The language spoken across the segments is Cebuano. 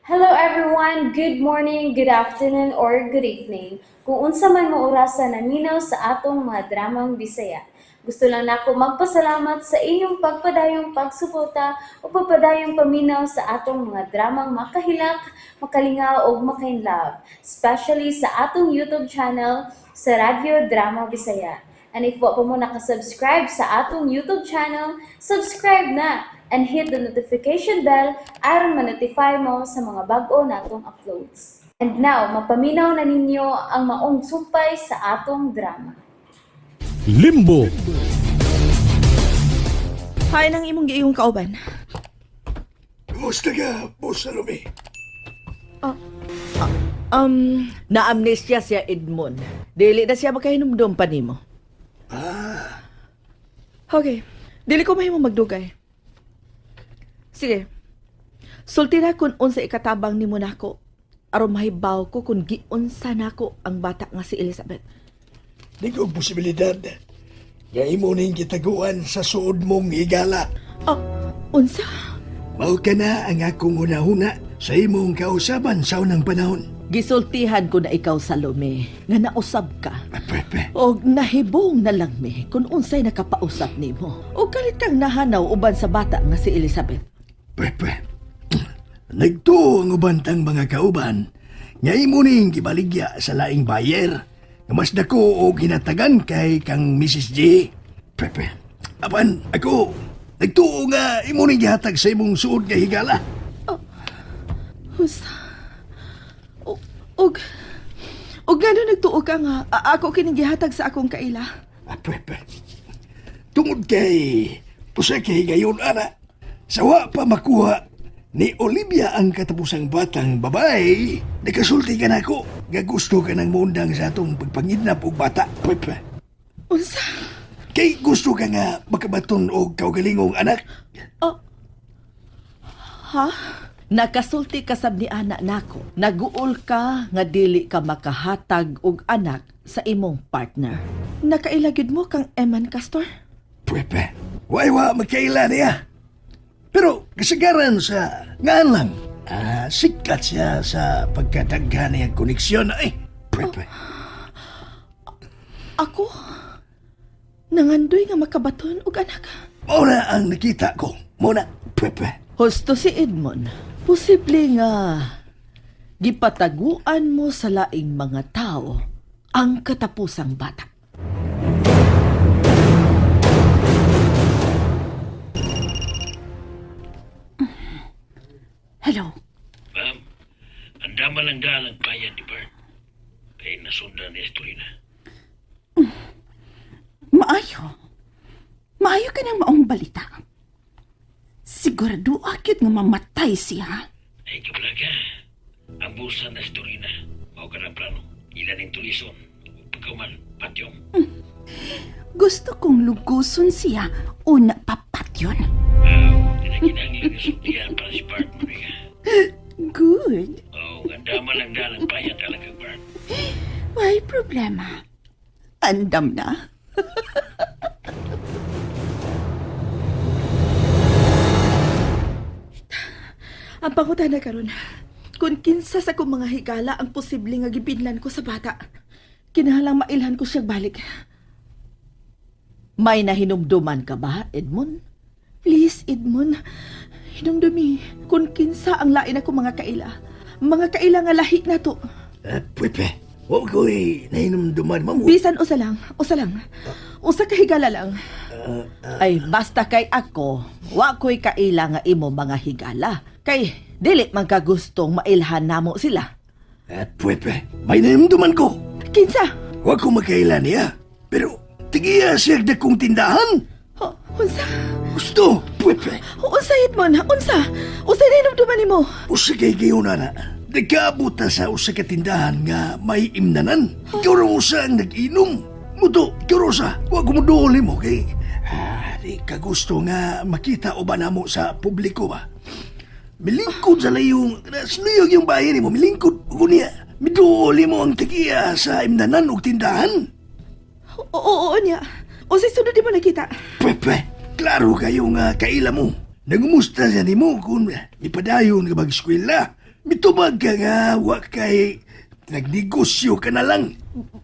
Hello everyone! Good morning, good afternoon, or good evening. Kung unsa man mo orasa naminaw sa atong mga dramang Bisaya. Gusto lang nako magpasalamat sa inyong pagpadayong pagsuporta o pagpadayong paminaw sa atong mga dramang makahilak, makalingaw ug makainlove, especially sa atong YouTube channel sa Radyo Drama Bisaya. And if wa pa mo nakasubscribe sa atong YouTube channel, subscribe na and hit the notification bell aron ma-notify mo sa mga bag-o natong uploads. And now, mapaminaw na ninyo ang maong sumpay sa atong drama. Limbo. Hay nang imong giingong kauban. Kumusta ka, Boss Salome? Na-amnesia siya Edmond. Dili na siya makahinumdum pa nimo. Okay. Dili ko mahimo magdugay. Sige. Sulti na kung unsa ikatabang nimo nako aron mahibaw ko kung giunsa nako ang bata nga si Elizabeth. Di ko posibilidad nga imo ning gitaguan sa suod mong higala. Oh, unsa? Mao ka na ang akong hunahuna sa imong kausaban sa unang panahon. Gisultihan ko na ikaw Salome nga nausab ka. Pepe, Og nahibong na lang mi kung unsay nakapausap nimo. Og kalit kang nahanaw uban sa bata nga si Elizabeth. Pepe. Nagtuo ang uban tang mga kauban nga imo ning gibaligya sa laing buyer nga mas dako og hinatagan kay kang Mrs. G. Pepe. Apan ako nagtuo nga imo ning gihatag sa imong suod nga higala. Unsa? O, og og ngano nagtuo ka nga ako kining gihatag sa akong kaila? Ah, Pepe. Tungod kay usa kay higayon ana. Sa wa pa makuha ni Olivia ang katapusang batang babae, nakasulti ka nako nga gusto ka ng muundang sa atong pagpangidnap og bata. Pepe. Unsa? Kay gusto ka nga makabaton og kaugalingong anak. Oh. Ha? Nakasulti ka sab ni ana nako. Naguol ka nga dili ka makahatag og anak sa imong partner. Nakaila gyud mo kang Eman Castor? Pepe. Way wa magkaila niya. Pero kasagaran sa ngaan lang. Ah, sikat siya sa pagkadaghan niyang koneksyon ay. Pepe. Ako? Nangandoy nga makabaton og anak. Mao na ang nakita ko. Mao na, Pepe. Husto si Edmond. Posible nga gipataguan mo sa laing mga tao ang katapusang bata. Hello. Ma'am, ang dama lang dalang bayan ni Bart. Kay nasundan ni Estorina. Maayo. Maayo ka ng maong balita. Sigurado akit nga mamatay siya. Ay kablaga, ang busa na Estorina. Mao ka ng plano. Ilan ang tulison. Ug pagkauman, patyong. Gusto kong luguson siya una papatyon. Aw, tinakinanglan ni Sophia para si Bart mo niya. Good. Oh, ang dama lang dalang bayan talaga, Bart. May problema. Andam na. Ang pangutana karon, kung kinsa sa akong mga higala ang posible nga gibinlan ko sa bata, kinahanglang mailhan ko siya balik. May nahinumduman ka ba, Edmond? Please, Edmond, hinumdumi kung kinsa ang lain ako mga kaila. Mga kaila nga lahi na to. Ah, Pepe, wa ko'y nahinumduman, ma'am. Bisan usa lang, usa lang. Usa ka higala lang. Ay, basta kay ako, wa ko'y kaila nga imo mga higala. Kay dili man ka gustong mailhan namo sila. Ah, Pepe, may nahinumduman ko. Kinsa? Wa ko makaila niya. Pero tigiya siya dakong tindahan. Oh, unsa? Gusto, Pepe. Unsa, Edmond? Unsa? Unsa hinumduman nimo? Usa kay gayon na. Nagkaabot ta sa usa ka tindahan nga may imnanan. Ikaw ra usa ang nag-inom. Muto, ikaw ra usa. Wa ko moduol nimo kay ah, di ka gusto nga makita o ba namo sa publiko ba. Milingkod sa layong, sluyog yung bahay nimo, milingkod ko niya. Miduol mo ang tigiya sa imnanan og tindahan. Oo, oo, oo niya. Unsa sunod nimo nakita? Pepe, klaro kayo nga kaila mo. Nangumusta siya nimo kung ipadayon ka mag-eskwela. Mitubag ka nga, wa kay nagnegosyo ka na lang.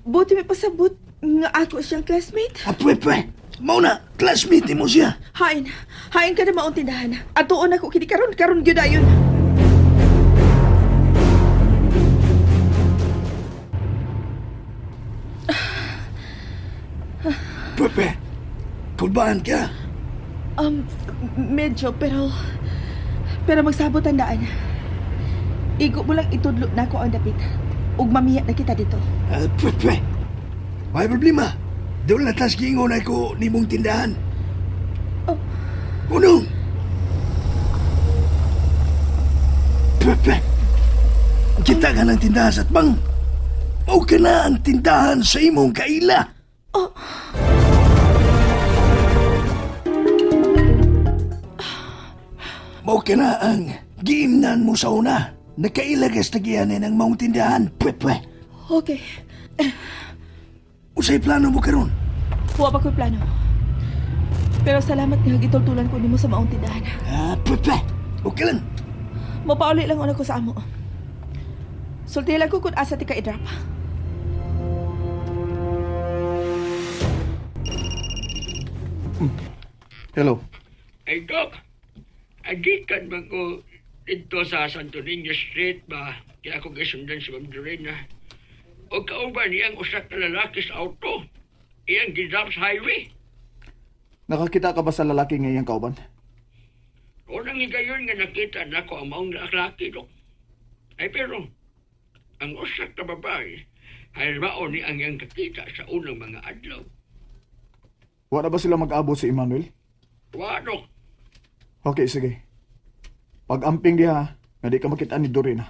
Buti may pasabot nga ako siyang classmate. Apwe-pwe, mao na, classmate mo siya. Hain, hain ka na maong tindahan. Atuon ako kini karon karon gyud ayon. Pepe, kulbaan ka. Medyo pero pero magsabot ang daan. Igo mo lang itudlo na ako ang dapit. Ug mamiya na kita dito. Pepe, may problema. Doon na tas giingon ako nimong tindahan. Oh. Unong! Pepe, kita ka ng tindahan sa atbang. Mao ka na ang tindahan sa imong kaila. Oh. Mao ka na ang giimnan mo sa una. Nakailagas na giyanin ang maong tindahan, Pepe. Okay. Usay plano mo karon. Wa pa ko'y plano. Pero salamat nga gitultulan ko nimo sa maong tindahan. Ah, Pepe. Okay lang. Mapauli lang una ko sa amo. Sulti lang ko kung asa ti ka i-drop. Hello. Ay, Doc, agikan man ko dito sa Santo Niño Street ba? Kaya ako gisundan si Ma'am Dorina. O kauban niyang usa ka lalaki sa auto. Iyang gidrop sa highway. Nakakita ka ba sa lalaki nga iyang kauban? Unang higayon nga nakita nako ang maong lalaki, Dok. Ay, pero, ang usa ka babae, ay mao ni ang iyang kakita sa unang mga adlaw. Wala ba sila mag-abot si Emmanuel? Wa, Dok. Okay, sige. Pag-amping diha, nga di ka makita ni Dorina.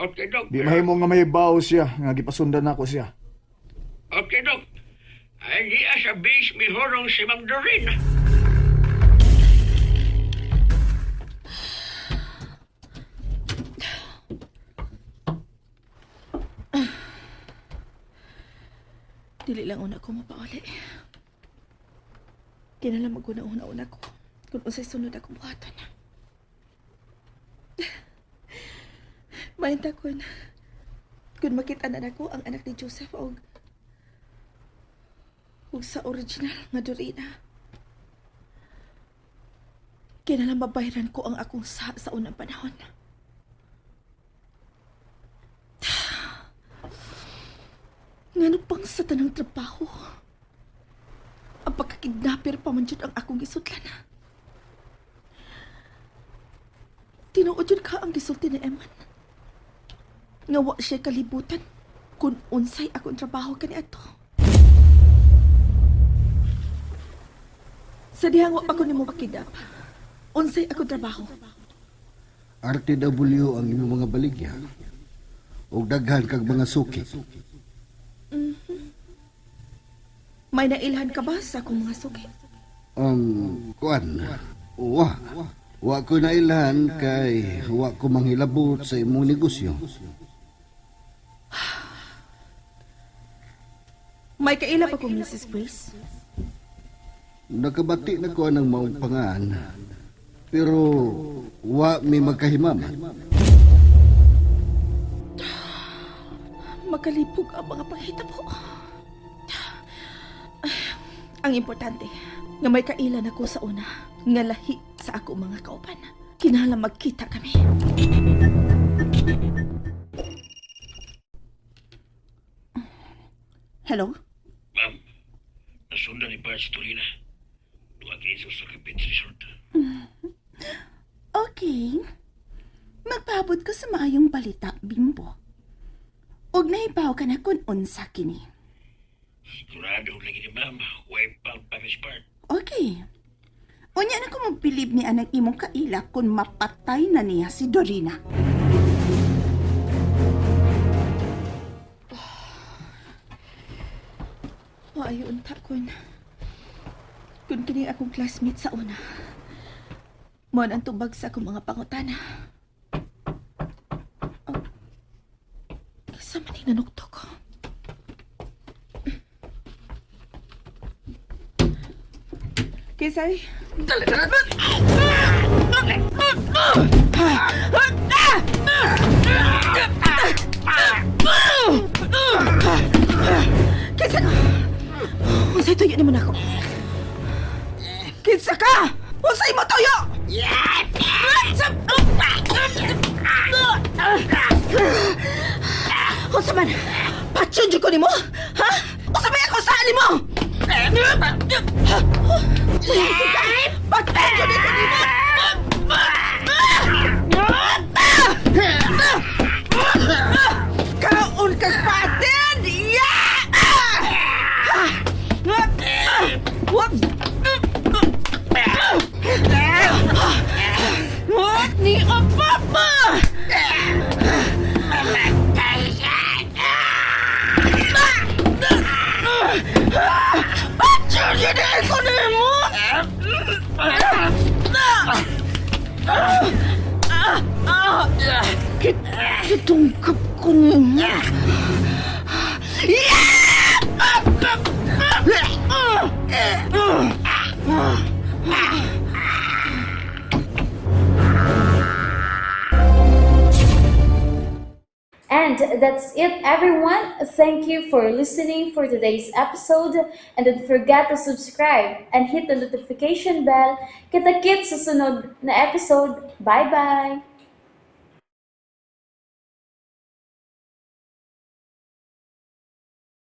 Okay, Dok. Di mahimo nga may bawo siya, nga gipasundan nako siya. Okay, Dok. Ay, di sa base mihorong si Ma'am Dorina. Dili lang una ko mapauli. Kinala maguna-una-una ko kung unsay sunod akong buhaton. Mainta kun kung makita na nako ang anak ni Joseph og og sa original nga Dorina. Kinala mabayran ko ang akong sa unang panahon. Ngano pang sa tanang trabaho? Ang pagkakidnapper pa man jud ang akong gisudlan. Tinuod jud ka ang gisulti ni Eman. Nga wa siya kalibutan kung unsay akong trabaho kaniadto. Sa dihang wa pa ko nimo makidnap. Unsay akong trabaho. RTW ang imong mga baligya ug daghan kag mga suki. May nailhan ka ba sa akong mga suki? Ang kuan, wa wa ko nailhan kay wa ko manghilabot sa imong negosyo. May kaila pa ko, Mrs. Grace. Nakabati na ko ang maong pangan pero wa mi magkahimamat. Makalipog ang mga panghitabo. Ang importante, nga may kailan ako sa una, nga lahi sa ako mga kauban. Kinahanglan magkita kami. Hello? Ma'am, nasundan ni Bart si Dorina. Tuwagin sa usa ka beach resort. Okay. Magpaabot ko sa maayong balita, Bimbo. Ug nahibaw ka na kung unsa kini. Sigurado lagi ni ma'am, wipe out pa Miss Bart. Okay. Unya na ko magbilib ni anang imong kaila kung mapatay na niya si Dorina. Maayo unta kun. Kun kini akong classmate sa una. Mo ang tubag sa akong mga pangutana. Oh. Kinsa man ni nanuktok ko? Kisay? Unsa man? Patyon jud ko nimo? Ha? Unsa may ako sa nimo? Patyon jud ko nimo. Kaon kag patin! Ya! What? What ni Papa? Patyon jud ko nimo! Kitungkap ko nimo. And that's it, everyone. Thank you for listening for today's episode. And don't forget to subscribe and hit the notification bell. Kita-kits sa sunod na episode. Bye-bye!